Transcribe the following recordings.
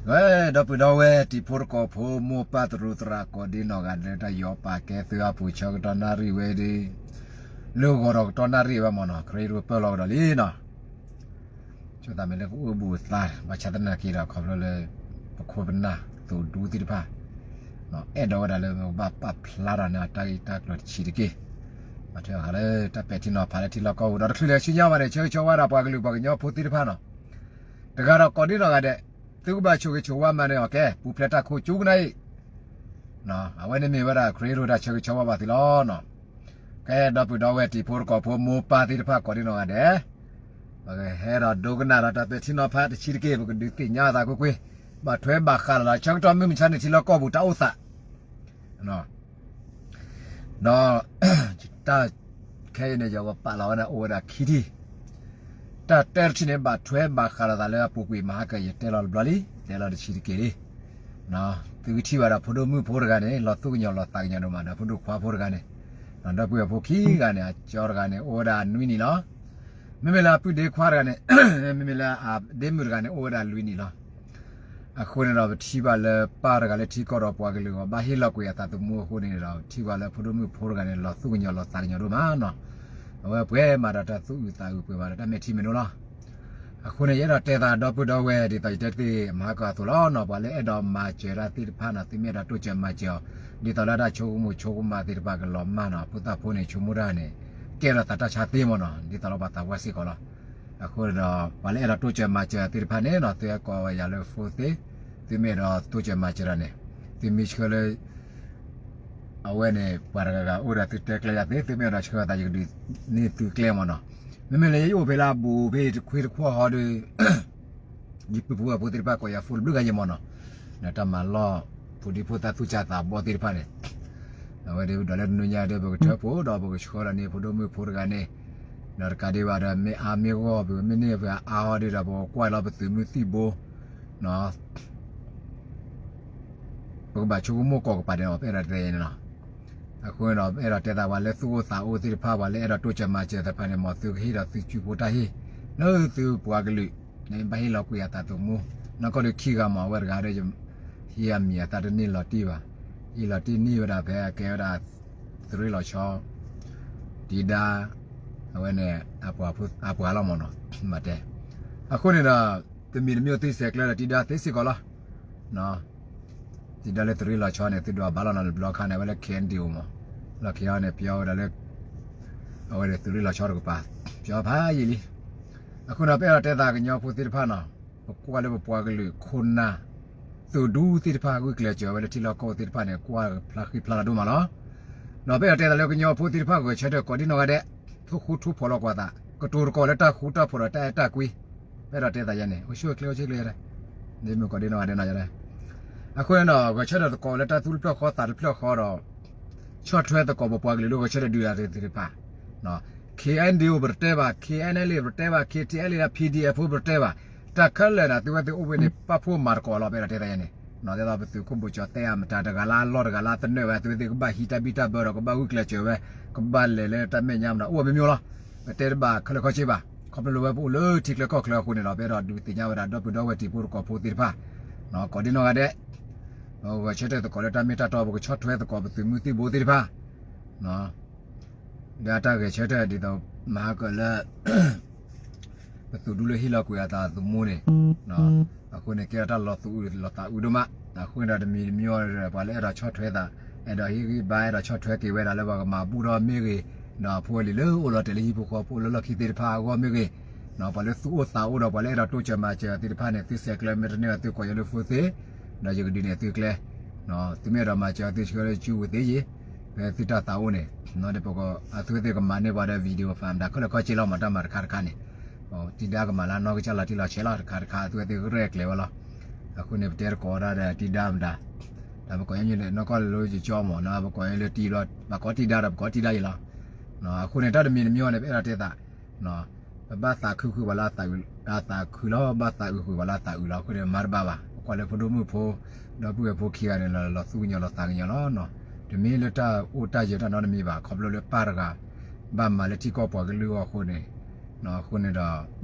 ဝဲဒီပုၢ်ဒီဝဲၢ်တံၤဖိသကိးဖိ မိၢ်ပၢ်သရူးသရၣ် ကိးဒံနီၢ်ဂၤဒဲး တၢ်ယီၤပာ်ကဲသုအပူၤ ဆၢကတီၢ်နၣ်ရံၣ်ဝဲဒၣ် လၢဂီၤဒီးကတီၢ်နၣ်ရံၣ်ဝဲမ့ၢ်နီၤ, ခရံာ်ရူပၢၢ်လီၤကဒီးလံနီၤ. ဆိသးမ့ၢ်လၢကအိၣ်ဘူးသး ဘၣ်ဆၣ်သနာ်က့ဒီး ခီဖျိလၢ ပခိၣ်ပနၢ်သုးဒူသ့ၣ်တဖၣ် အဲၣ်ဒိးဝဲဒၣ်လၢပကဘၣ်ပာ်ဖျါထီၣ်န့ၢ်အတၢ်ဂ့ၢ်တၢ်ကျိၤတဆံးတက့ၢ်. ဘၣ်ထွဲဃာ်လၢတၢ်ပဲာ်ထံနီၤဖးလၢထံလီၢ်ကီၢ်ပူၤ ဒီးတချုးလၢဆူညါဘၣ်န့ၣ် ဆၢဂ့ၤဆၢဝါဒၣ်ပှၤကလုာ်ပှၤကညီဖိသ့ၣ်တဖၣ်နီၤ. တဂၤဒီးကိးဒံနီၢ်ဂၤဒဲး သုကဘၣ်ဆိၣ်ဂ့ၤဆိၣ်ဝါမၤန့ၢ်အီၤကဲ ပူၤဖျဲးတၢ်ခိၣ်ကၠူကနၣ်အံၤ အဝဲန့ၣ်မ့ၢ်ဝဲဒၣ်ခရံာ်ရူၢ်တၢ်ဆၢဂ့ၤဆၢဝါဘၣ်သုလီၤနီၤ. ကဲဒီပုၢ်ဒီဝဲၢ်တံၤဖိသကိးဖိ မိၢ်ပၢ်သ့ၣ်တဖၣ်ကိးဒံနီၢ်ဂၤဒဲး ပကဟဲဒီးဒိကနၣ်ဒီးတၢ်ပဲာ်ထံနီၤဖးတဆံးတက့ၢ်, ပကဒုးသ့ၣ်ညါအသးကွ့ၢ်ကွ့ၢ်, ဘၣ်ထွဲဘၣ်ဃးလီၤဒီး ဆၢကတီၢ်မုၢ်မဆါန့ၣ် ထံလီၢ်ကီၢ်ပူၤတၢ်အိၣ်သး ဒီး တၢ်ခဲအံၤန့ၣ် ယကပာ်လီၤဝဲဒၣ်အိၣ်ဝဲဒၣ်ခံထံၣ်, တၢ်တဲတထံၣ်န့ၣ် ဘၣ်ထွဲဘၣ်ဃးလိာ်သးလၢအပူၤကွံာ် မဟါကၢၤ ယတဲလီၤတဘျီလံ, တဲလီၤတဆံးတက့ၢ်လံ. သုကထံၣ်ဘၣ်ဒီးဖိဒိၣ်မုၣ်ဖိတဂၤန့ၣ် လီၤသူၣ်ကညီၤလီၤသးကညီၤဒိၣ်မးဒီး ဖိဒိၣ်ခွါဖိတဂၤန့ၣ်, ဒီပုၢ်ဝဲၢ်ဖိခံဂၤန့ၣ် အကၠီတဂၤန့ၣ် အိၣ်ဝဲဒၣ်နွံနံၣ်လီၤ. မ့မ့ၢ်လၢအပုၢ်ဒ့ခွါတဂၤန့ၣ်, မ့မ့ၢ်လၢအဒ့မုၣ်တဂၤန့ၣ် အိၣ်ဝဲဒၣ်လွံၢ်နံၣ်လီၤ. အဃိန့ၣ်ဒီး ပထံၣ်ဘၣ်လၢပၢ်တဂၤလၢထံကီၢ်ဒီးပှၤကလုာ်အဂီၢ် ဘၣ်ဟ့ၣ်လီၤကွံာ်အသးသမူအဃိန့ၣ်ဒီး ထံၣ်ဘၣ်လၢဖိဒိၣ်မုၣ်ဖိတဂၤန့ၣ် လီၤသူၣ်ကညီၤလီၤသးကညီၤဒိၣ်မးနီၤ. အဝဲပှဲၤမးဒီးတၢ်သူၣ်အုးသးအုး ပှဲၤမးဒီးတၢ်မဲာ်ထံမဲာ်နိလီၤ. အဃိန့ၣ် ယအဲၣ်ဒိးတဲသးဒီပုၢ်ဒီဝဲၢ် ဒ်သိးယတဲတသ့ၣ် မဟါကၢၤအသိးလီၤနီၤ, ပှၤလၢအဲၣ်ဒိးမၤစၢၤတၢ်သ့ၣ်တဖၣ်နီၤ သုမ့ၢ်အဲၣ်ဒိးတိစၢၤမၤစၢၤအီၤ ဒ်သိးလၢတၢ်ဆိကမိၣ်ဆိကမးသ့ၣ်တဖၣ်ကလီၤမၢ်နီၤ, ဖိသၣ်ဖိန့ၣ် ဆိကမိၣ်တၢ်န့ၣ် ကဲထီၣ်သးတၢ်ဆါသ့မ့ၢ်နီၤ, ဒ်သိးလၢပှၤသးပှၢ်စ့ၢ်ကီးလီၤ. အဃိန့ၣ်ဒီး ပှၤလၢအဲၣ်ဒိးတိစၢၤမၤစၢၤသ့ၣ်တဖၣ်န့ၣ်နီၤ သုဟဲကိးဝဲယၤလၢ phone သ့, သုမ့ၢ်အဲၣ်ဒိးတိစၢၤမၤစၢၤတၢ်န့ၣ်, သုမ့ၢ်ဆှၢလၢ အဝဲန့ၣ် ပှၤတဂၤဂၤအိၣ်ဒီးသုတဲကျဲယၤသ့, သုမ့ၢ်အဲၣ်ဒိးဆှၢသး ယကဒုးန့ၢ်သုကျဲမ့ၢ်နီၤ. မ့မ့ၢ်လၢယအိၣ်ဖဲလၢအဘူးဖဲတခွ့တခွီၣ်ဟီဒီး ယပုၢ်ဖိဝဲၢ်ဖိသ့ၣ်တဖၣ်ကိးယၤ phone တဘျုးဂၤယဲၢ်မ့ၢ်နီၤ, ဒီးတၢ်မၤလီၢ် ဖိဒံဖိသၣ်သူၣ်စၢ်သးဘီၣ်သ့ၣ်တဖၣ်န့ၣ်, အဝဲဒီးလၢတနွံညါဒီး ပကထၢဖှိၣ်ဒီးပကဆှၢလီၤန့ၢ်ဖိဒိၣ်မုၣ်ဖိတဂၤန့ၣ်, ဒီးတကးဒံးဘၣ်ဒီး မ့ၢ်အါမ့ၢ်ဂီၢ် ပမ့ၢ်န့ၢ်ပှၤအါအီၤဒီး ပကကွၢ်လီၤပသုးမုၢ်သံၣ်ဘိ ပကဘၣ်ဆိကမိၣ်ကိးကပၤန့ၣ် ပအဲၣ်ဒိးတဲန့ၣ်လီၤ. အဃိန့ၣ်ဒီး အဲၣ်ဒိးတဲသးပှၤလၢသူၣ်အိၣ်သးအိၣ်သ့ၣ်တဖၣ် ပှၤလၢအဲၣ်ဒိးတိစၢၤမၤစၢၤသ့ၣ်တဖၣ်န့ၣ် မ်သုကဟ့ၣ်ဒီးသုစုဖိတၢ်ဟ့ၣ် လၢသုပှၤကလုာ် န့ၣ်ဘၣ်ဟ့ၣ်လီၤကွံာ်အသးသမူ, နီၢ်ကီၢ်ဒုးခံဂၤမ့ၢ် အဝဲတဂၤဒီး ဟ့ၣ်အမံၤအသၣ်တန့ၢ်လီၤတံၢ်ဘၣ်, ဟ့ၣ်လီၤတံၢ်န့ၢ်ဝဲဒၣ်ဖဲအကဲဝဲဒၣ် သုးရ့ၣ်လီၤဆီ တံၤဒါ အဝဲန့ၣ် အပှၤလီၤမ့ၢ်နီၤ, မ့ၢ်တဲ. အဃိန့ၣ်ဒီး တမံၤတမံၤသုဆဲးကျၢဒီးတံၤဒါသ့စ့ၢ်ကီးလီၤ. တံၤဒါလၢသုးရ့ၣ်လီၤဆီန့ၣ် သုဒွးဘၣ်လီၤနီၤ တဘျီခါန့ၣ် အဝဲလၢ KNDO မ့ၢ်, လီၢ်ခံအံၤန့ၣ် ပျီဝဲဒၣ်လၢ အဝဲန့ၣ်သုးရ့ၣ်လီၤဆီတကပၤ ပျီဖးယံာ်လံ. အဃိန့ၣ် ပအဲၣ်ဒိးတဲသးကညီဖိသ့ၣ်တဖၣ်နီၤ, ပကွၢ်လၢပပှၤကလုာ်ခိၣ်နၢ် သုးဒူသ့ၣ်တဖၣ် ဂုာ်ကျဲးစၢးဝဲလၢထံလီၢ်ကီၢ်သ့ၣ်တဖၣ်န့ၣ် ကွၢ်ဖျါဃံဖျါလီၤဒိၣ်မးလီၤ. ဒီးပအဲၣ်ဒိးတဲသးလၢကညီဖိသ့ၣ်တဖၣ်ဂဲၤဆၢထၢၣ်ကိးဒံနီၢ်ဂၤဒဲး, ထိၣ်ဃူထိၣ်ဖိးလီၤကွၢ်သး, ကတိၤသကိးလၢတၢ်ဃူတၢ်ဖိးဒီးတၢ်အဲၣ်တၢ်ကွံ, ပအဲၣ်ဒိးတဲသးယဲန့ၣ် အိၣ်ဆူၣ်အိၣ်ချ့အိၣ်ဆူၣ်အိၣ်ချ့ယဲ, ဒ်မုၢ်ကိးဒံနီၢ်ဂၤဒဲးနီၤယဲ, အဃိန့ၣ်ဒီး ဂဲၤဆၢထၢၣ်သကိးလၢတၢ်သူၣ်တဖျၢၣ်ဃီသးတဖျၢၣ်ဃီဒီး ဆီၣ်ထွဲသကိးပပှၤကလုာ်လၢဂဲၤဆၢထၢၣ်ဒုးတၢ်သ့ၣ်တဖၣ် KNDO ပတတဲဘၣ်, KNLA ပတတဲဘၣ်, KTLA ဒီး PDF ဖိပတတဲဘၣ်, တၢ်ခဲလၢာ်န့ၣ် သုဝဲသ့ၣ်အိၣ်ဘှံးန့ၣ် ပာ်ဖှိၣ်မၤသကိးလီၤ ပအဲၣ်ဒိးတဲသးယဲန့ၣ်, ဒ်သိးပသုးခိၣ်ဘိၣ်ကၠီၤတဲအမတၤ တဂၤလၢအလီၢ်တဂၤလၢအသနၢၣ်ဝဲ သုဝဲသ့ၣ်ကဘၣ်ဟံးတၢ်ဘံၣ်တၢ်ဘၢဒီး ကဘၣ်ဂုာ်ကျဲးစၢးဝဲ, ကဘၣ်လဲၤလၢတၢ်မဲာ်ညါမတၤ အိၣ်ဝဲမ့ၢ်မ့ၢ်လီၤ. ပတဲတဘၣ်ခဲလၢာ်ခဲဆ့ဘၣ်, ခီဖျိလၢဝဲပအိၣ်လၢထံချၢကီၢ်ချၢအဃိန့ၣ်ဒီး ပအဲၣ်ဒိးဒုးသ့ၣ်ညါဝဲဒၣ် ဒီပုၢ်ဒီဝဲၢ်တံၤဖိသကိးဖိသ့ၣ်တဖၣ် ကိးဒံနီၢ်ဂၤဒဲး, ဂဲၤဆၢထၢၣ်သကိးလၢတၢ်မ့ၢ်တၢ်တီ ပကဆီၣ်ထွဲသကိးပသုးမုၢ်သံၣ်ဘိသ့ၣ်တဖၣ် လၢအတၢ်ဂဲၤဆၢထၢၣ်ဒ်သိး မဟါကၢၤလၢ ပသုးဒူလၢဟ့ၣ်လီၤကွံာ်အသးသမူန့ၣ်, အဃိန့ၣ် ကဲထီၣ်တၢ်လီၤသူၣ်အုးလီၤသးအုးဒိၣ်မး, အဃိန့ၣ်ဒီးတမံၤတမံၤအံၤဒီး ပှၤလၢအဲၣ်ဒိးဆီၣ်ထွဲသး, အဲၣ်ဒိးဟ့ၣ်ဂံၢ်ဘါ အဲၣ်ဒိးဆီၣ်ထွဲက့ၤဝဲဒၣ်လၢပှၤကမၤဘူၣ်ထီၣ်မ့ၢ်ဂ့ၤ, ဒီးဖိဝဲလံၤလၢအိၣ်လီၤတဲာ်လၢဟံၣ်ဖိဃီဖိလၢလီၢ်ခံသ့ၣ်တဖၣ်အဂီၢ်မ့ၢ်ဂ့ၤ, ပှၤလၢသူၣ်အိၣ်သးအိၣ်ဒီးပှၤလၢအဲၣ်ဒိးတိစၢၤမၤစၢၤသ့ၣ်တဖၣ်န့ၣ် သုဆဲးကျၢမ့ၢ်တန့ၢ်ဘၣ် သုကိးယၤလၢ phone သ့, ဒီးယကဒုးနဲၣ်သုကျဲ သုမ့ၢ်အဲၣ်ဒိးမၤစၢၤသုဆှၢလၢစုပူၤသ့ယ့ၣ်, ဖဲသုတၢ်သးအိၣ်န့ၣ်, ဒီးပက အသုဝဲသ့ၣ်ကမၤန့ၢ်ပှၤဒီး video file မတၤခဲလၢာ်ခဲဆ့လီၤ မတၤမၤတခါတခါန့ၣ်, တံၤဒါကမၤလၢနီၢ်ကစၢ်လီၤတံၢ်လီၤဆဲးလီၤ တခါတခါ အသုဝဲသ့ၣ်ကရဲၣ်ကျဲၤဝဲလီၤ. အဃိန့ၣ် ပတဲတကိးတၢ်ဒီးတံၤဒါမတၤ, ဒီးပကိးယၤန့ၣ် နီၢ်ကီၢ်လၢယကၠီမ့ၢ်နီၤ ပကိးယၤလၢတံၤဘျီ ပှၤကိးတံၤဒါဒီး ပကိးတံၤဒါယ့ၣ်လီၤ. အဃိန့ၣ် တၢ်တမံၤတမံၤအံၤန့ၣ် ပအဲၣ်ဒိးတဲသး ပဘၣ်သးခုဃုာ်ပှၤလၢအသးခုလီၤ, ဘၣ်သးအုးဃုာ်ပှၤလၢအသးအုးလီၤ. အဃိန့ၣ် မၤတဘၣ်ဘၣ်, ပကွၢ်လၢဖိဒိၣ်မုၣ်ဖိ ဒီပုၢ်ဝဲၢ်ဖိခံဂၤန့ၣ် လီၤသူၣ်ကညီၤလီၤသးကညီၤလီၤ. တမ့ၢ်လၢတၢ်အိၣ်တၢ်ယၢၤတၢ်နီတမံၤဘၣ်, ခီဖျိလၢပၢ်တဂၤ ဘၣ်မၤလၢထံကီၢ်ပှၤကလုာ်အဂီၢ်အဃိန့ၣ်, အဃိန့ၣ်ဒီး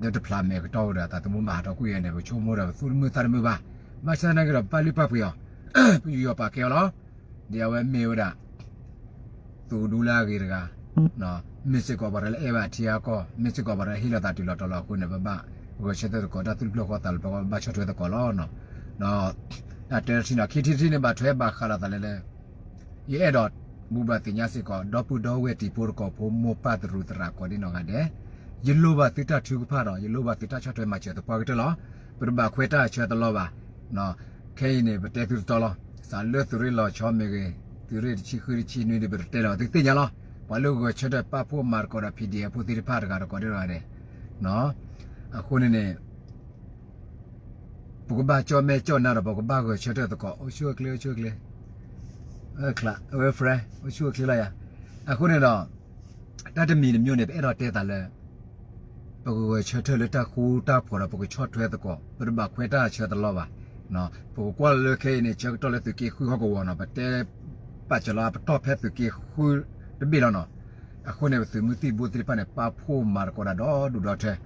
လၢတဖျးမဲာ်ကတီၢ်ဝဲဒီး သးသမူဘၣ်ဟးထီၣ်ကွံာ်ဝဲန့ၣ် ပဆိကမိၣ်ဒီး ပသူၣ်တမုာ်သးတမုာ်ဘၣ်. ဘၣ်ဆၣ်သနာ်က့ဒီး ပာ်လုၢ်ပာ်ပှ့ၤအီၤ, ပယူးယီၣ်ပာ်ကဲအီၤလီၤ. ဒ်အဝဲမ့ၢ်ဝဲဒၣ် သူၣ်ဒူလၢအဂ့ၤတဂၤ, မ့ၢ်စ့ၢ်ကီးပှၤတဂၤလၢအဲၣ်ဘၣ်ထံအါကီၢ်, မ့ၢ်စ့ၢ်ကီးပှၤတဂၤဟ့ၣ်လီၤသးတုၤလီၤတီၤလီၤအဃိန့ၣ် ပဘၣ်ဂဲၤဆၢထၢၣ်သကိး တၢ်သူၣ်တဖျၢၣ်ဃီသးတဖျၢၣ်ဃီ ဘၣ်ဆီၣ်ထွဲသကိးလီၤ. ဒီးတၢ်တထံၣ်န့ၣ် ခံထံၣ်တထံၣ်န့ၣ် ဘၣ်ထွဲဘၣ်ဃးလိာ်သးလၢ ယအဲၣ်ဒိးဘူးဘၣ်သ့ၣ်ညါစ့ၢ်ကီး ဒီပုၢ်ဒီဝဲၢ်တံၤဖိသကိးဖိ မိၢ်ပၢ်သရူးသရၣ်ကိးဒ်နီၢ်ဂၤဒဲး, ယလိၣ်ဘၣ်သုတၢ်ထုကဖၣ်ဒီး ယလိၣ်ဘၣ်သုတၢ်ဆီၣ်ထွဲမၤစၢၤသပှၢ်ကတၢၢ်လီၤ. ပတဘၣ်ခွဲးတၢ်ဆၢတလီၢ်ဘၣ်. ခဲအံၤန့ၣ် ပတဲသုတတီလီၤ. စးလၢသုးရ့ၣ်လီၤဆီမ့ၢ်ဂ့ၤ, သုးရ့ၣ်တဆံဃုတဆံနွံဒီး ပတတဲလၢၤဘၣ် သုသ့ၣ်ညါလီၤ. ပှၤလၢဂဲၤဆၢထၢၣ်ပာ်ဖှိၣ်မၤသကိးဒီး PDF ဖိသ့ၣ်တဖၣ်တဂၤဒီးကိးဒ်နီၢ်ဂၤဒဲး, အဃိန့ၣ်န့ၣ် ပကဘၣ်ကၠီၣ်မဲာ်ကၠီၣ်နါဒီး ပကဘၣ်ဂဲၤဆၢထၢၣ်သကိး အိၣ်ဆူၣ်အိၣ်ချ့ အိၣ်ဆူၣ်အိၣ်ချ့, အဝဲ friend အိၣ်ဆူၣ်အိၣ်ချ့လီၤယၤ. အဃိန့ၣ်ဒီး တၢ်တမံၤတမံၤန့ၣ် ပအဲၣ်ဒိးတဲသးလၢ ပကဂဲၤဆၢထၢၣ်လၢတၢ်ဃူတၢ်ဖိးဒီး ပကဆီၣ်ထွဲသကိး ပတဘၣ်ခွဲးတၢ်ဆၢတလီၢ်ဘၣ်. ပကကွၢ်လၢခဲအံၤန့ၣ် ဆၢကတီၢ်လၢသုးက့ဃုဟီၣ်ကဝီၤနီၤ ပတဲပာ်စၢၤလီၤအပတီၢ်ဖဲသုးက့ဃုတဘ့ၣ်လီၤနီၤ. အဃိန့ၣ် ပသုးမုၢ်သံၣ်ဘိသ့ၣ်တဖၣ်န့ၣ် ပာ်ဖှိၣ်မၤသကိးတၢ်ဒီဒူၣ်ဒီထၢ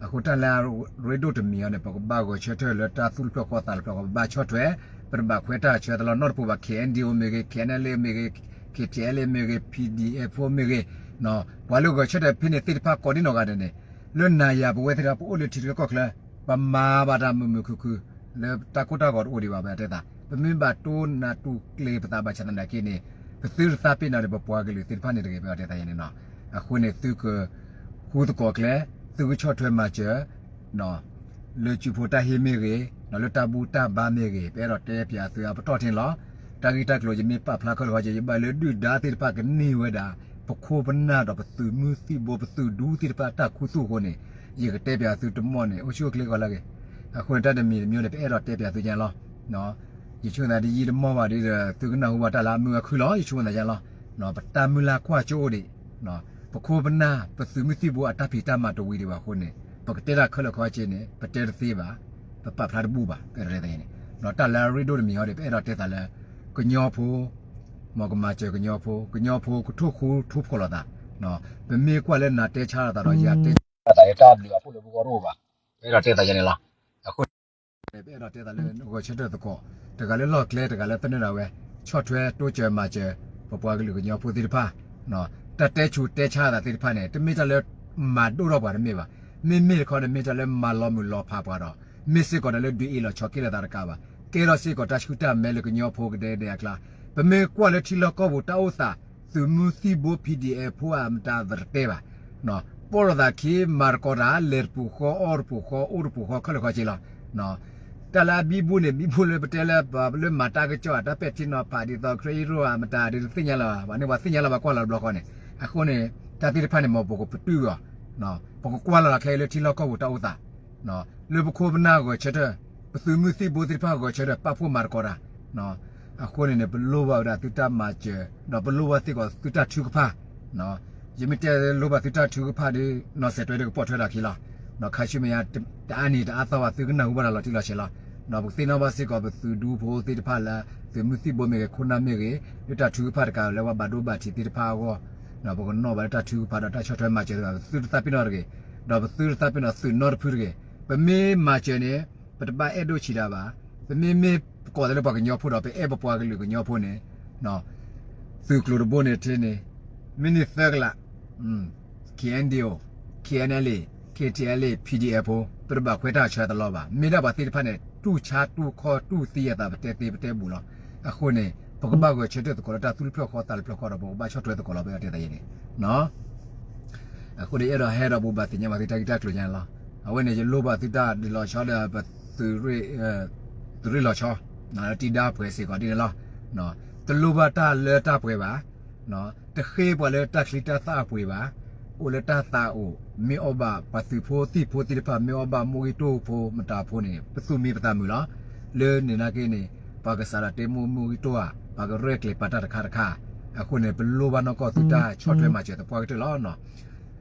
အဃိတၢ်လၢအရ့ဒိၣ်တမံၤအံၤန့ၣ် ပကဘၣ်ဂဲၤဆၢထၢၣ်လၢတၢ်သူၣ်တဖျၢၣ်ဃီသးတဖျၢၣ်ဃီ ပဘၣ်ဆီၣ်ထွဲ, ပတဘၣ်ခွဲးတၢ်ဆၢတလီၢ်နီတပူၤဘၣ်. KNDO မ့ၢ်ဂ့ၤ, KNLA မ့ၢ်ဂ့ၤ, KTLA မ့ၢ်ဂ့ၤ, PDF ဖိမ့ၢ်ဂ့ၤ, ပှၤလၢဂဲၤဆၢထၢၣ်ဖဲန့ၣ်သ့ၣ်တဖၣ်ကိးဒ်နီၢ်ဂၤဒဲးန့ၣ် လၢနၤယၤပဝဲသ့ၣ်တဖၣ် ပအိၣ်လၢထံချၢကီၢ်ချၢ ပမၤဘၣ်တၢ်မုာ်မုာ်ခုၣ်ခုၣ် လၢတၢ်ကိၢ်တၢ်ဂီၤတအိၣ်ဒံးဘၣ် ပအဲၣ်ဒိးတဲသး. ပမ့ၢ်ဘၣ်တိၢ်နးတူၢ်ကျ့ၤပသးဘၣ်ဆၣ်သနာ်က့န့ၣ် ပသုတသးပ့ၤနီၣ်ဒီးပပှၤကလုာ်သ့ၣ်တဖၣ်န့ၣ်တဂ့ၤ ပအဲၣ်ဒိးတဲသးယဲန့ၣ်နီၤ. အဃိန့ၣ် သုကဃူသကိးကျဲ, သုကဆီၣ်ထွဲမၤစၢၤ လၢကၠူဖိတၢ်ဟ့ၣ်မ့ၢ်ဂ့ၤ, လၢတၢ်ဘူၣ်တၢ်ဘါမ့ၢ်ဂ့ၤ, ပအဲၣ်ဒိးတဲပၠးသုအပတီၢ်ထံန့ၣ်လီၤ. တၢ်ဂ့ၢ်တၢ်ကျိၤယမ့ၢ်ပာ်ဖျါခဲလၢာ်ခဲဆ့ ယဘၣ်လၢဒုၣ်ဒါသ့ၣ်တဖၣ်ကန့ၢ်ဝဲဒၣ် ပခိၣ်ပနၢ်ဒီးပသုးမုၢ်သံၣ်ဘိ ပသုးဒူသ့ၣ်တဖၣ်တၢ်ခူသူၣ်အဃိန့ၣ် ယကတဲပၠးသုတမီၢ်န့ၣ် အိၣ်ဆူၣ်အိၣ်ချ့ကီးလၢအဂ့ၤ. အဃိန့ၣ် တၢ်တမံၤတမံၤန့ၣ် ပအဲၣ်ဒိးတဲပၠးသုညါလီၤ. ယဆိကမိၣ်သးတယံာ်တမီၢ်ဘၣ်ဒီး သုကနၢ်ဟူဘၣ်တၢ်လၢအမုာ်အခုၣ်လီၤ ယဆိကမိၣ်သးညါလီၤ. ပတၢ်မုၢ်လၢ်ကွၢ်ကၠိအိၣ်ဒံး, ပခိၣ်ပနၢ် ပသုးမုၢ်သံၣ်ဘိအတၢ်ဖံးတၢ်မၤတဝံၤဒံးဘၣ်အဃိန့ၣ် ပကတဲတၢ်ခဲလၢာ်ခဲဆ့န့ၣ် ပတဲတသ့ဘၣ်, ပပာ်ဖျါတဘူၣ်ဘၣ် ပအဲၣ်ဒိးတဲသးန့ၣ်. တၢ်လၢအရ့ဒိၣ်တမံၤဟီဒီး ပအဲၣ်ဒိးတဲသးလၢ ကညီဖိ မ်ကမၤစၢၤကညီဖိ, ကညီဖိကထိၣ်ဃူထိၣ်ဖိးလိာ်သး, ပမ့ၢ်ကွၢ်လၢနၤတဲဆါလိာ်သးဒီးယၤတဲဆါလိာ်သး တၢ်ဘျုးအဖှိၣ်လၢပဂီၢ်တအိၣ်ဘၣ်, ပအဲၣ်ဒိးတဲသးယဲန့ၣ်လီၤ. အဃိန့ၣ် ပအဲၣ်ဒိးတဲသးလၢဂဲၤဆၢထၢၣ်သကိး, တဂၤလၢလီၢ်ကျဲ တဂၤလၢသနၢၣ်ဒၣ်ဝဲ, ဆီၣ်ထွဲတိစၢၤမၤစၢၤ ပပှၤကလုာ်ကညီဖိသ့ၣ်တဖၣ်, တၢ်တဲဆူးတဲဆါသးသ့ၣ်တဖၣ်န့ၣ် တမ့ၢ်တၢ်လၢမၤဒိၣ်ထီၣ်ပှၤတမ့ၢ်ဘၣ်, မ့မ့ၢ်တခီန့ၣ် မ့ၢ်တၢ်လၢမၤလီၤမုၢ်လီၤဖးပှၤဒီး မ့ၢ်စ့ၢ်ကီးတၢ်လၢဒုးအ့ၣ်လီၤဆီးက့လိာ်သးတကးဘၣ်, ကဲထီၣ်စ့ၢ်ကီးတၢ်ဆူၣ်တၢ်မဲလၢကညီဖိကဒဲကဒဲအကျါ, ပမ့ၢ်ကွၢ်လၢထံလီၢ်ကီၢ်ပူၤတၢ်အိၣ်သး, သုးမုၢ်သံၣ်ဘိ PDF ဖိအမတၤပတတဲဘၣ်, ပိာ်လိာ်သးခံ မၤသကိးတၢ် လဲၤတပူၤဃီ အီၣ်တပူၤဃီ အိၣ်တပူၤဃီ ခဲလၢာ်ခဲဆ့လီၤ. တၢ်လၢအဘံဘူန့ၣ် ဘံဘူလၢပတဲလၢ ပှၤလၢမၤတၢ်ကစီၣ်အတၢ်ပဲာ်ထံနီၤဖးဒ်သိး ခရ့ယုၢ်ရိၣ်အမတၤဒ်တသ့ၣ်ညါလၢၤဘၣ်, ပှၤန့ၣ်ပှၤသ့ၣ်ညါလၢၤဘၣ်ကွၢ်လီၤတဘျီဃီန့ၣ်, အဃိန့ၣ် တၢ်သ့ၣ်တဖၣ်န့ၣ် မ်ပကပတုာ်အီၤ, ပကကွၢ်လီၤခဲအံၤလၢထံလီၢ်ကီၢ်ပူၤတၢ်အိၣ်သး လၢပခိၣ်ပနၢ်ဂဲၤဆၢထၢၣ်, ပသုးမုၢ်သံၣ်ဘိသ့ၣ်တဖၣ်ဂဲၤဆၢထၢၣ် ပာ်ဖှိၣ်မၤသကိးတၢ်, အဃိန့ၣ်န့ၣ် ပလိၣ်ဘၣ်ဝဲဒၣ်သုတၢ်မၤစၢၤ, ဒီးပလိၣ်ဘၣ်စ့ၢ်ကီးသုတၢ်ထုကဖၣ်, ယမ့ၢ်တဲလိၣ်ဘၣ်သုတၢ်ထုကဖၣ်ဒီး နီၢ်စဲးတွဲဒီးကပိာ်ထွဲဒၣ်ခံလီၤ, ခါဆူမဲာ်ညါ တအါနံၤတအါသီဘၣ် သုကနၢ်ဟူဘၣ်တၢ်လီၤတံၢ်လီၤဆဲးလီၤ, ပကသ့ၣ်နီၣ်ဘၣ်စ့ၢ်ကီးပသုးဒူဖိသ့ၣ်တဖၣ်လၢ သုးမုၢ်သံၣ်ဘိမ့ၢ်ဂ့ၤ ခိၣ်နၢ်မ့ၢ်ဂ့ၤ, လၢတၢ်ထုကဖၣ်တကးလၢပှၤဘၣ်ဒိဘၣ်ထံးသ့ၣ်တဖၣ်အဂီၢ်, ပကနီၣ်ဘၣ်လၢတၢ်ထုကဖၣ်ဒီးတၢ်ဆီၣ်ထွဲမၤစၢၤသ့ၣ်တဖၣ် ပသုတသးပ့ၤနီၣ်တဂ့ၤ, ဒီးပသုတသးပ့ၤနီၣ်သုးနီတဖုတဂ့ၤ, ပမ့ၢ်မၤစၢၤန့ၣ် ပတဘၣ်အဲၣ်ဒိၣ်ဆံးဒၣ်ဘၣ်, ပမ့မ့ၢ်ပကိးသးလၢပှၤကညီဖိဒီး ပအဲၣ်ပပှၤကလုာ်ကညီဖိန့ၣ် သုးကျိၤတဘိန့ၣ်ထဲန့ၣ် မ့ၢ်န့ၢ်သၢကလး, KNDO, KNLA, KTLA, PDF ဖိ ပတဘၣ်ခွဲးတၢ်ဆၢတလီၢ်ဘၣ်, မ့ၢ်ဒၣ်ပှၤသ့ၣ်တဖၣ်န့ၣ် တူၢ်ဆါတူၢ်ခီၣ်တူၢ်သံအသး ပတဲသ့ပတဲဘူၣ်လီၤ, အဃိန့ၣ် ပကဘၣ်ဂဲၤဆၢထၢၣ်သကိးလၢတၢ်သူၣ်တဖျၢၣ်ဃီသးတဖျၢၣ်ဃီဒီး ပကဘၣ်ဆီၣ်ထွဲသကိးလီၤ ပအဲၣ်ဒိးတဲသးယဲန့ၣ် အဃိန့ၣ်အဲၣ်ဒိးဟဲဒီးဘူးဘၣ်သ့ၣ်ညါဘၣ်သုတၢ်ဂ့ၢ်တၢ်ကျိၤညါလီၤ, အဝဲန့ၣ် ယလိၣ်ဘၣ်သုတၢ်ဒုးလီၤဆီဒီးပသုးရ့ၣ်, သုးရ့ၣ်လီၤဆီ, တံၤဒါပှဲၤစ့ၢ်ကီးဒ်န့ၣ်လီၤ, တလိၣ်ဘၣ်တၢ်လၢတၢ်ပှဲၤဘၣ်, တဃ့ပှၤလၢတၢ်ချံတၢ်သၣ်အပှ့ၤဘၣ်, အိၣ်လၢတၢ်သးအိၣ်, မ့ၢ်အီၣ်ဘၣ်ပှၤသုးဖိသံၣ်ဖိသ့ၣ်တဖၣ် မ့ၢ်အီၣ်ဘၣ်မိၢ်ဂံၢ်တိၢ်ဖိမတၤဖိန့ၣ် ပသူၣ်မံပသးမုာ်လီၤ, လၢန့ၣ်နာ်က့န့ၣ် ပှၤကစးထီၣ်တဲမိၢ်မိၢ်ဂံၢ်တိၢ်ဧါ, ပှၤကရဲၣ်ကျဲၤပာ်တၢ်တခါတခါ, အဃိန့ၣ် ပလိၣ်ဘၣ်နီၢ်ကီၢ်သုတၢ်ဆီၣ်ထွဲမၤစၢၤသပှၢ်ကတၢၢ်လီၤ.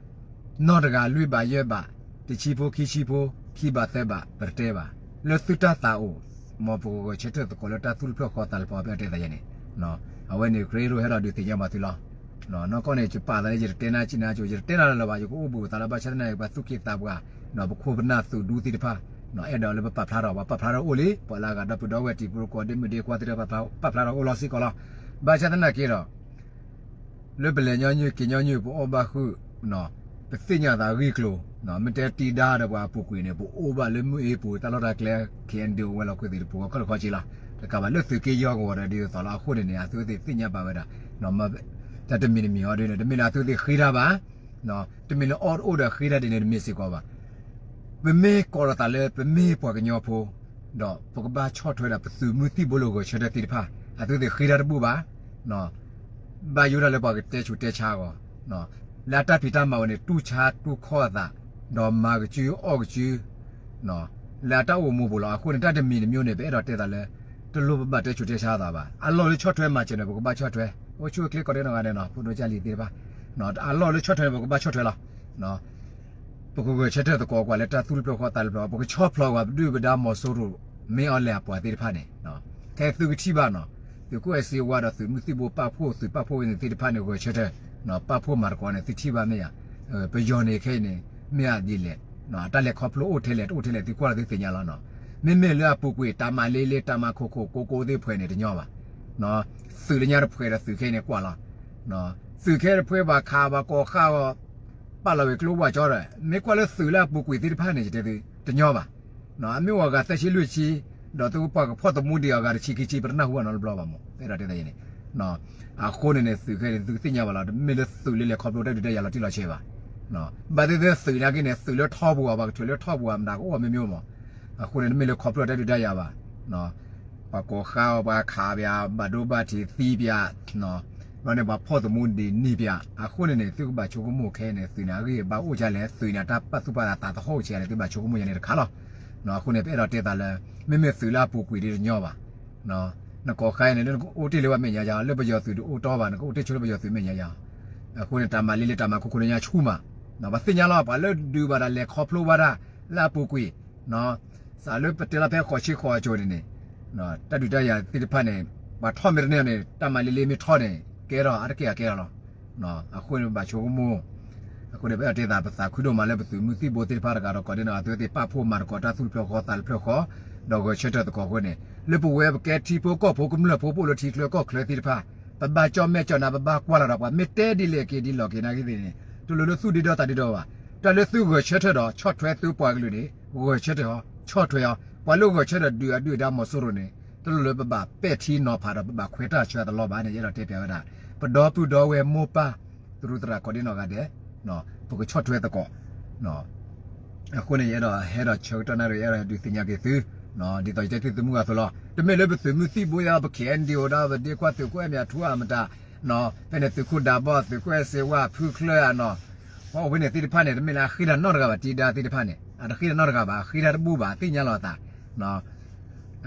နီၢ်တဂၤလွံၢ်ဘးယဲၢ်ဘး, တဆံဖိခံဆံဖိ, ခံဘးသၢဘး ပတတဲဘၣ်, လၢသုတၢ်သးအိၣ်, မ်ပကဂဲၤဆၢထၢၣ်သကိးလၢတၢ်သူၣ်တဖျၢၣ်ဃီသးတဖျၢၣ် ပအဲၣ်ဒိးတဲသးယဲန့ၣ်, အဝဲန့ၣ်ခရ့ယိၣ်ဟဲဒီးဒုးသ့ၣ်ညါဘၣ်သုလီၤ. နီၢ်ကီၢ်န့ၣ် ယပာ်သးလၢယတတဲနၢ်စံးနၢ်ကၠိ ယတတဲနၢ်လၢၤဘၣ် ယကအိၣ်ဘှံးသးလၢဘၣ်ဆၣ်သနာ်က့ ပှၤသူၣ်က့သးပှၢ်, ပခိၣ်ပနၢ်သုးဒူသ့ၣ်တဖၣ် အဲၣ်ဒိးလၢပပာ်ဖျါထီၣ် ပှၤပာ်ဖျါထီၣ်အိၣ်လံ ပှၤလၢအဂၤဒီပုၢ်ဒီဝဲၢ်တံၤဖိသကိး ဒ့မုၣ်ဒ့ခွါသ့ၣ်တဖၣ် ပာ်ဖျါထီၣ်အိၣ်လီၤစ့ၢ်ကီးလီၤ. ဘၣ်ဆၣ်သနာ်က့ဒီး လၢပလဲၤညီနုၢ်က့ၤညီနုၢ် ပအီၣ်ဘၣ်ဃုာ် ပသ့ၣ်ညါသးဂ့ၢ်ကျိၤ မ့ၢ်တဲတံၤဒါဒီးပှၤအပူၤကွံာ်န့ၣ် ပအိၣ်ဘၣ်လၢမုၢ်အ့ပူၤ တၢ်လီၢ်တၢ်ကျဲ ခဲအံၤဒုးအိၣ်ဝဲလီၤခဝ့သ့ၣ်တပူၤ ခီၣ်တခီက့လီၤ. တကးဘၣ်လၢသုးက့ယီၤကဝီၤဒီးဒ်သိးလီၤ အဃိန့ၣ်န့ၣ် အသုဝဲသ့ၣ်သ့ၣ်ညါဘၣ်ဝဲဒၣ် တၢ်တမံၤတမံၤအီၤဒ်န့ၣ် တမ့ၢ်လၢအသုဝဲသ့ၣ်ဃ့တၢ်ဘၣ် တမ့ၢ်လၢအီၣ်တအိၣ်ဒီးဃ့တၢ်ဒ်န့ၣ်တမ့ၢ်စ့ၢ်ကီးဘၣ်. ပမ့ၢ်ကိးလီၤသးလၢပမ့ၢ်ပှၤကညီဖိ ဒီးပကဘၣ်ဆီၣ်ထွဲဒၣ်ပသုးမုၢ်သံၣ်ဘိလၢဂဲၤဆၢထၢၣ်သ့ၣ်တဖၣ် အသုဝဲသ့ၣ်ဃ့တၢ်တဘူၣ်ဘၣ် ဘၣ်ယိၣ်တၢ်လၢပှၤကတဲဆူးတဲဆါအဂီၢ် လၢအတၢ်ဖံးတၢ်မၤဝဲန့ၣ် တူၢ်ဆါတူၢ်ခီၣ်အသး ဒီးမၤကစုအီၣ်ကစု လၢအတၢ်အိၣ်မူပူၤလီၤ. အဃိန့ၣ် တၢ်တမံၤတမံၤန့ၣ် ပအဲၣ်ဒိးတဲသးလၢ တလိၣ်ပဘၣ်တဲဆူးတဲဆါအသးဘၣ်. အလီၢ်လၢဆီၣ်ထွဲမၤစၢၤန့ၣ် ပကဘၣ်ဆီၣ်ထွဲ အိၣ်ဆူၣ်အိၣ်ချ့ကိးဒဲးနီၢ်ဂၤဒဲးနီၤ ဖိဒိကၢ်လံၤသ့ၣ်တဖၣ် အလီၢ်လၢဆီၣ်ထွဲန့ၣ် ပကဘၣ်ဆီၣ်ထွဲလီၤ. ပကဂဲၤဆၢထၢၣ်သကိးကွၢ်လၢတၢ်သူၣ်တဖျၢၣ်ဃီသးတဖျၢၣ် ပကဆီၣ်ဖျိးကွၢ်ပဒုၣ်ပဒါမီၤစိရိၤ မ့ၢ်အီၤလဲၤအပှၤသ့ၣ်တဖၣ်န့ၣ် ခဲသုကထံၣ်ဘၣ်နီၤ သုးခိၣ်အဲၣ်စ့ဝါဒီးသုးမုၢ်သံၣ်ဘိပာ်ဖှိၣ် သုးပာ်ဖှိၣ်ဝဲန့ၣ်သ့ၣ်တဖၣ်န့ၣ် ဂဲၤဆၢထၢၣ် ပာ်ဖှိၣ်မၤသကိးန့ၣ် သုထံၣ်ဘၣ်မ့ၢ်ဧါ. ပယီၤန့ၣ်ခဲအံၤန့ၣ် မ့ၢ်အဒ်လဲၣ် အတၢ်လဲၤခီဖျိအိၣ်ထဲလဲၣ်တအိၣ်ထဲလဲၣ် သုကွၢ်လီၤသုသ့ၣ်ညါလီၤနီၤ. မ့မ့ၢ်လၢအပူၤကွံာ် တၢ်မၤလ့လ့ တၢ်မၤခိၣ်ခိၣ်ကိကိသ့ၣ်ဖှဲးန့ၣ်တညီဘၣ် သုးလၢညါတဖှဲးဒီးသုးခဲအံၤန့ၣ်ကွၢ်လီၤ. သုးခဲတဖှဲးဘၣ်ခးဘၣ်ကိးဃါအီၤ ပာ်လီၤဝဲကျိဝဲကၠီဒီး မ့ၢ်ကွၢ်လၢသုးလၢအပူၤကွံာ်သ့ၣ်တဖၣ်န့ၣ် ယတဲသု တညီဘၣ်. အမ့ၢ်အိၣ်အဂၤသၢဆံလွံၢ်ဆံ ဒီးသုပှၤကဖီၣ်သမူဒံးအဂၤတဆံခံဆံ ပတနၢ်ဟူဘၣ်နီတဘျီဘၣ်မး အဲၣ်ဒိးတဲသးယဲန့ၣ် အဃိန့ၣ်န့ၣ် သုးခဲန့ၣ် သုကသ့ၣ်ညါဘၣ်လီၤ တမ့ၢ်လၢသုးလၢလဲၤခီဖျိတၢ်ဒုးတၢ်ယၤလီၤတံၢ်လီၤဆဲးဘၣ်. ဘၣ်သ့ၣ်သ့ၣ်သုးနာ်က့န့ၣ် သုးလၢထီပူၤအီၤ ပှၤကထုးလၢထီပူၤအီၤ မတၤကအိၣ်မ့ၢ်မ့ၢ်မး အဃိန့ၣ် တမ့ၢ်လၢခီဖျိတၢ်ဒုးတၢ်ယၤဘၣ် ပှၤကိးဃါအီၤ ပှၤခးပၠး ဘၣ်ဒိဘၣ်ထံးသံပၠး ဘျီန့ၣ် ပှၤဖီၣ်သမူဒံးန့ၢ်ပၠး အဃိန့ၣ်န့ၣ် သုကဘၣ်ဆိကမိၣ်ခဲအံၤန့ၣ် သုးန့ၣ်အဂံၢ်အဘါအိၣ်ဒ်လဲၣ် သုးန့ၣ်တၢ်ပာ်သူၣ်ပာ်သးသးသဟီၣ်ဆံးန့ၣ် သုဘၣ်ဆိကမိၣ်ယၤန့ၣ်တခါလီၤ. အဃိန့ၣ် ပအဲၣ်ဒိးတဲသးလၢ မ့မ့ၢ်သုးလၢအပူၤကွံာ်ဒ်တညီဘၣ် နကိးဃါအံၤန့ၣ် လၢနကအိၣ်တ့ၢ်လၢပှၤမဲာ်ညါယၤ လၢပယီၤသုးတအိၣ်တီဘၣ် နကအိၣ်တ့ၢ်ဆိလၢပယီၤသုးမဲာ်ညါယၤ အဃိန့ၣ် တၢ်မၤလ့လ့တၢ်မၤခိၣ်ခိၣ်န့ၣ်ညါဆူၣ်မး ပှၤသ့ၣ်ညါလီၤ ပှၤလၢဒုးဘၣ်တၢ်လဲၤခီဖျိဘၣ်တၢ်လၢအပူၤကွံာ် စးလၢပတဲလီၤဖဲဃိးဆံဃိးအစိၤန့ၣ်န့ၣ် တၢ်ဒုးတၢ်ယၤသ့ၣ်တဖၣ်န့ၣ် ပှၤထီၣ်မ့ၢ်တန့ၢ်န့ၣ် တၢ်မၤလ့လ့မ့ၢ်ထီၣ်န့ၣ် ကဲထီၣ်အါတက့ၢ်အကဲထီၣ်လီၤ. အဃိန့ၣ် ပဘၣ်ဆိကမိၣ် အဃိန့ၣ် ပအဲၣ်ဒိးတဲသး ပသးခုဒိၣ်မးလၢပသုးမုၢ်သံၣ်ဘိသ့ၣ်တဖၣ်တဂၤဒီးကိးဒ်န့ၣ် အသုဝဲသ့ၣ်ပာ်ဖှိၣ်မၤသကိးတၢ်သူၣ်တဖျၢၣ်ဃီသးတဖျၢၣ်ဃီ ဒီးဂဲၤဆၢထၢၣ်သကိးအဃိန့ၣ် လၢပဝဲပကဲထံဖိကီၢ်ဖိကမျၢၢ်ဖိပအိၣ်လၢထံချၢကီၢ်ချၢသ့ၣ်တဖၣ် ပဘၣ်ကၠီၣ်မဲာ်ကၠီၣ်နါ ပဘၣ်ကွၢ်လီၤဒီးပှၤ မ့ၢ်တဲဒ်လဲၣ်က့ၤဒ်လဲၣ်က့ၤနာ်က့သ့ၣ်န့ၣ် တလိၣ်လၢသူၣ်ဒ့ဒီသးဒ့ဒီဘၣ်. တၢ်လၢသုဂဲၤဆၢထၢၣ်ဒီးဆီၣ်ထွဲသုပှၤကလုာ်န့ၣ် ဂဲၤဆၢထၢၣ်အီၤ ဆီၣ်ထွဲအီၤ ပှၤလၢဂဲၤဆၢထၢၣ်ဒုးအဒုၣ်အဒါမီၤစိရိၤန့ၣ် တလိၣ်လၢပဘၣ်ပဲာ်ထံနီၤဖးဒီးပဘၣ်ခွဲးတၢ်ဆၢအသးလီၤဘၣ်န့ၣ် ယအဲၣ်ဒိးတဲပၠးဝဲဒၣ် ပဒီပုၢ်ဒီဝဲၢ်မိၢ်ပၢ် သရူးသရၣ်ကိးဒ်နီၢ်ဂၤဒဲး ပကဆီၣ်ထွဲသကိး အဃိန့ၣ် ယအဲၣ်ဒိးဟဲဒီးဆၢကတီၢ်နၣ်ရံၣ် ယအဲၣ်ဒိးဒုးသ့ၣ်ညါက့ၤသု ဒ်သိးယတဲသုသမုၢ်ဂၤအသိးလီၤ. တမ့ၢ်လၢပသုးမုၢ်သံၣ်ဘိယါ ပ ခဲအံၤဒံး အိၣ်ဒီးပဒ့ခွါသုးခိၣ်အဲၣ်မ့ၢ်အထူအမတၤ ဖဲန့ၣ်သုးခိၣ်ဒးဘီၣ် သုးခိၣ်အဲၣ်စ့ဝါ ဖုချၢအနီၤ ပှၤအိၣ်ဖဲန့ၣ်သ့ၣ်တဖၣ်န့ၣ် တမ့ၢ်လၢအဃ့တၢ်နီတဂၤဘၣ် တံၤဒါသ့ၣ်တဖၣ်န့ၣ် အတဃ့တၢ်နီတဂၤဘၣ် အဃ့တၢ်တဘူၣ်ဘၣ် သ့ၣ်ညါလီၤအသး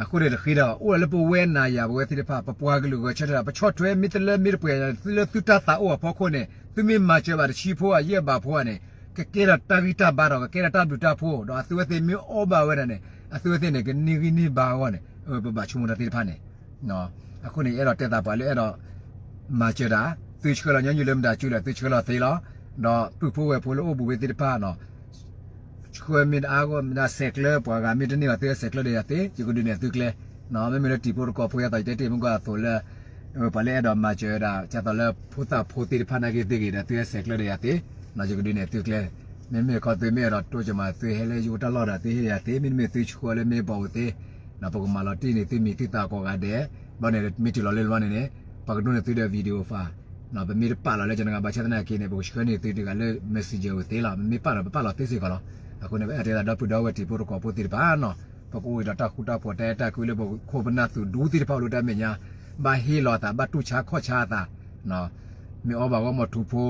အဃိန့ၣ်တဃ့ဒီး အိၣ်ဒၣ်လၢပဝဲနၤယၤပဝဲသ့ၣ်တဖၣ် ပပှၤကလုာ်ဂဲၤဆၢထၢၣ် ပဆီၣ်ထွဲမ့ၢ်တလၢမ့ၢ်တပှဲၤ သုလၢသုတၢ်သးအိၣ်အဖီခိၣ်န့ၣ် သုမ့ၢ်မၤစၢၤဘၣ်တဆံဖိဧါ ယဲၢ်ဘးဖိဧါန့ၣ် ကကဲထီၣ်တၢ်ဂံၢ်တၢ်ဘါဒီး ကကဲထီၣ်တၢ်ဘျုးတၢ်ဖှိၣ် ဒီးအသုဝဲသ့ၣ်မ့ၢ်အီၣ်ဘၣ်ဝဲဒၣ်န့ၣ် အသုဝဲသ့ၣ်န့ၣ် ကန့ၢ်ဂံၢ်န့ၢ်ဘါအဂီၢ်န့ၣ် ပဘၣ်ဆိကမိၣ်တၢ်သ့ၣ်တဖၣ်န့ၣ် အဃိန့ၣ် ယအဲၣ်ဒိးတဲသးပှၤလၢအဲၣ်ဒိး မၤစၢၤတၢ် သုဆှၢလီၤညီနုၢ်လၢမတၤစုလဲၣ် သုဆှၢလီၤသ့လီၤ. ဒီးပုၢ်ဖိဝဲၢ်ဖိလၢအိၣ်ဘူးဝဲသ့ၣ်တဖၣ်နီၤ ဆှၢမ့ၢ်တအါဂီၢ်မ့ၢ်ဒၣ်ဆဲးကျၢ ပှၤဂၤမ့ၢ်တန့ၢ်ဘၣ်သုဆဲးကျၢဒီးယၤသ့ ယကဒုးနဲၣ်သုကျဲ မ့မ့ၢ်လၢတံၤဖိသကိးဖိ ယသးယတဲတ့ၢ်မုၢ်ကီၢ်အသိးလၢ ပှၤလၢအဲၣ်ဒိးမၤစၢၤဒၣ် ဒ်သိးလၢဖိသၣ်ဖိသ့ၣ်တဖၣ်နာ်က့သ့ၣ်ဂ့ၤဒီး သုဆဲးကျၢဒီးယၤသ့ ယကဒုးနဲၣ်သုကျဲ မ့မ့ၢ်ခီသုမ့ၢ်အဲၣ်ဒိးတိစၢၤမး သုဟဲလၢယအိၣ်တၢ်လီၢ်ဒီး သုဟ့ၣ်ယၤသ့ မ့တမ့ၢ်သုဆှၢလၢမ့ၢ်ပှၤအိၣ်သ့ ပကမၤလီၤတံၢ်န့ၢ်သုမံၤသုသၣ်ကိးဂၤဒဲး ဘျီန့ၣ် မ့ၢ်တုၤလီၤလၢလီၤန့ၣ်န့ၣ် ပကဒိးန့ၢ်သုဒီး video file ပမ့ၢ်တပာ်လီၤလၢကနဂၤဘၣ်ဆၣ်သနာ်က့န့ၣ် ပကဆှၢန့ၢ်သုတဂၤလၢ messenger ဝဲသ့လီၤ မ့မ့ၢ်ပာ်လီၤ ပပာ်လီၤသ့စ့ၢ်ကီးလီၤ. အဃိန့ၣ် ပအဲၣ်ဒိးတဲသးဒီပုၢ်ဒီဝဲၢ်တံၤဖိသကိးဖိသ့ၣ်တဖၣ်နီၤ ပကအိၣ်ဒီးတၢ်ဃူတၢ်ဖိးတၢ်အဲၣ်တၢ်ကွံလၢပခိၣ်ပနၢ်သုးဒူသ့ၣ်တဖၣ်အိၣ်လၢတၢ်မဲာ်ညါ ဘၣ်ဟ့ၣ်လီၤအသး ဘၣ်တူၢ်ဆါခီၣ်ဆါအသး မ့ၢ်အီၣ်ဘၣ်ဂီၢ်မီၢ်ထူဖိ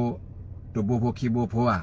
တဘိဖိခံဘိဖိဧါ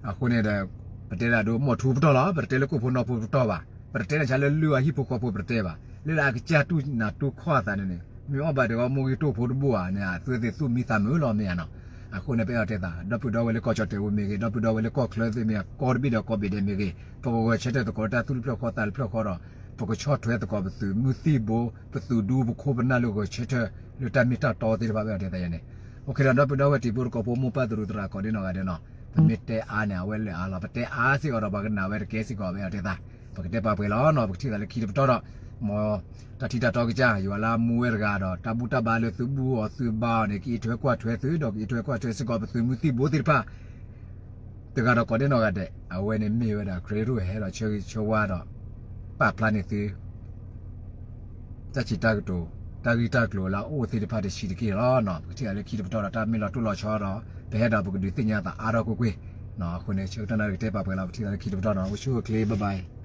အဃိန့ၣ်ဒီး ပတဲဒၣ်ဒိမီၢ်ထူပတီၢ်လီၤ ပတတဲလၢကိၣ်ဖိနီၢ်ဖိပတီၢ်ဘၣ် ပတတဲလၢဆါလၢလုၢ်အဟံၣ်ဖိဃီဖိပတတဲဘၣ် လၢလၢအကစၢ်တူၢ်နးတူၢ်ခီၣ်အသးန့ၣ်န့ၣ် မ့ၢ်အီၣ်ဘၣ်တဂီၢ်မိၢ်ဂံၢ်တိၢ်ဖိတဘိဧါန့ၣ် အသုဝဲသ့ၣ်သူၣ်မံသးမုာ်လီၤမ့ၢ်ဧါနီၤ. အဃိန့ၣ် ပအဲၣ်ဒိးတဲသး ဒီပုၢ်ဒီဝဲၢ်လၢကီၢ်ကၠီၣ်တဲာ်ဝဲမ့ၢ်ဂ့ၤ ဒီပုၢ်ဒီဝဲၢ်လၢကီၢ်ချၢသ့ၣ်မ့ၢ်ဂ့ၤ ကီၢ်တဘ့ၣ်ဒီးကီၢ်ဘ့ၣ်ဒဲးမ့ၢ်ဂ့ၤ ပကဂဲၤဆၢထၢၣ်သကိးတၢ်သူၣ်တဖျၢၣ်ဃီသးတဖျၢၣ်ဃီဒီး ပကဆီၣ်ထွဲသကိးပသုးမုၢ်သံၣ်ဘိ ပသုးဒူပခိၣ်ပနၢ်လၢဂဲၤဆၢထၢၣ်လၢတၢ်မ့ၢ်တၢ်တီသ့ၣ်တဖၣ် ပအဲၣ်ဒိးတဲသးယဲန့ၣ် အိၣ်ခ့ဒီး ဒီပုၢ်ဒီဝဲၢ်တံၤဖိသကိးဖိမိၢ်ပၢ်သရူးသရၣ်ကိးဒ်နီၢ်ဂၤဒဲးနီၤ မ့ၢ်တဲအါန့ၣ် အဝဲလၢအါလီၤ. ပတဲအါစ့ၢ်ကီးဒီး ပှၤကနၣ်ဝဲတကဲစ့ၢ်ကီးဘၣ် တဲသး. ပကတဲပာ်ပှဲၤလီၤနီၤ. ပကထံၣ်သးလၢခံတပတီၢ်ဒီး မ်တၢ်ထံတၢ်တီကစၢ် ယွၤလၢအမူဝဲတဂၤဒီး တၢ်ဘူၣ်တၢ်ဘါလၢသုဘူၣ်အီၤသုဘါအီၤန့ၣ် ကအံးထွဲကွၢ်ထွဲသု ဒီးကအံးထွဲကွၢ်ထွဲစ့ၢ်ကီး ပသုးမုၢ်သံၣ်ဘိသ့ၣ်တဖၣ် တဂၤဒီးကိးဒဲးနီၢ်ဂၤဒဲး. အဝဲန့ၣ်မ့ၢ်ဝဲဒၣ် ခရံာ်ဟဲဒီးဆၢဂ့ၤဆၢဝါဒီး ပာ်ဖျါန့ၢ်သု တၢ်စံးတၢ်ကတိၤ တၢ်ဂ့ၢ်တၢ်ကျိၤလၢအအိၣ်သ့ၣ်တဖၣ်တဆံးတက့ၢ်လီၤနီၤ. ပကထံၣ်သးလၢခံတပတီၢ်ဒီး တၢ်မ့ၢ်လီၤတိၢ်လီၤဆီဒီး ပဟဲဒီးပကဒုးသ့ၣ်ညါသးအါထီၣ်ကွ့ၢ်ကွ့ၢ်. အဃိန့ၣ် ဆၢကတီၢ်နၣ်ရံၣ်ကတဲပာ်ပှဲၤလီၤ. ပထံၣ်သးလၢခံတပတီၢ်နီၤ. အိၣ်ဆူၣ်အိၣ်ချ့ bye bye.